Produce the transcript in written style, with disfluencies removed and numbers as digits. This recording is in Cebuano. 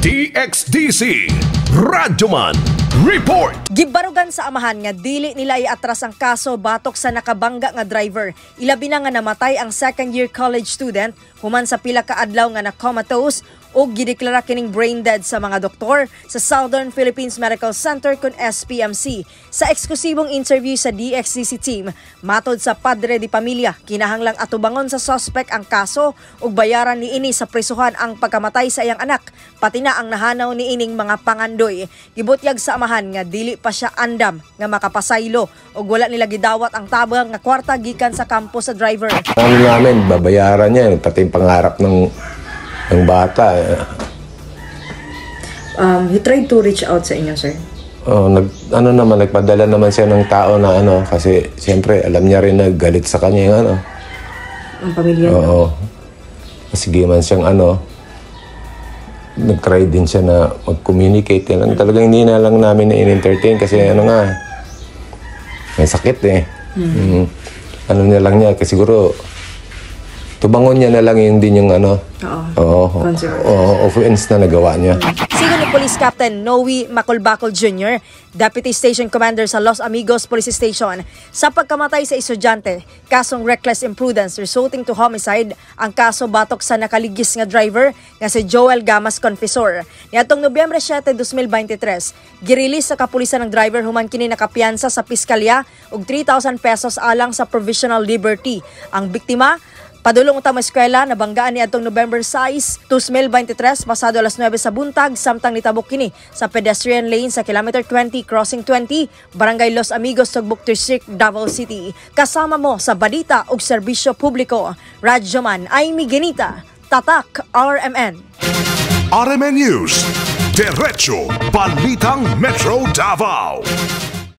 DXDC Radyoman Report. Gibarugan sa amahan nga dili nila iatras ang kaso batok sa nakabangga nga driver. Ilabi na nga namatay ang second year college student human sa pila ka adlaw nga na-comatose ug gideklara kining brain dead sa mga doktor sa Southern Philippines Medical Center kon SPMC. Sa eksklusibong interview sa DXDC team, matod sa padre di pamilya, kinahanglang atubangon sa suspect ang kaso ug bayaran niini sa prisuhan ang pagkamatay sa iyang anak, pati na ang nahanaw niining mga pangandoy. Gibutyag sa amahan nga dili pa siya andam nga makapasaylo ug wala nila gidawat ang tabang nga kwarta gikan sa kampo sa driver. Ano namin, babayaran niya, pati yung pangarap ng bata, eh. He tried to reach out sa inyo, sir? Oh, ano naman, nagpadala naman siya ng tao na ano, kasi siyempre alam niya rin na galit sa kanya yung ano. Ang pamilya niya? Oo. Sige man siyang ano, nag-try din siya na mag-communicate. Yan. Talagang hindi na lang namin na-entertain kasi ano nga, may sakit eh. Ano niya lang niya, kasi siguro, tubangon niya na lang yun din yung ano, Oo. oo, Consequences. Oo, offense na nagawa niya. Sigon ni Police Captain Noe Maculbacol Jr., Deputy Station Commander sa Los Amigos Police Station, sa pagkamatay sa estudyante, kasong reckless imprudence resulting to homicide ang kaso batok sa nakaligis nga driver nga si Joel Gamas Confessor. Niadtong Nobyembre 7, 2023, girelease sa kapulisan ng driver human kini nakapiyansa sa piskalya og 3,000 pesos alang sa provisional liberty. Ang biktima, padulong utang eskwela, nabanggaan niadtong November 6, 2023, pasado alas 9 sa buntag, samtang nitabok kini sa pedestrian lane sa kilometer 20 crossing 20, Barangay Los Amigos, Tugbok District, Davao City. Kasama mo sa balita ug serbisyo publiko. Radyoman Amy Genita, Tatak RMN. RMN News. Diretso Balitang Metro Davao.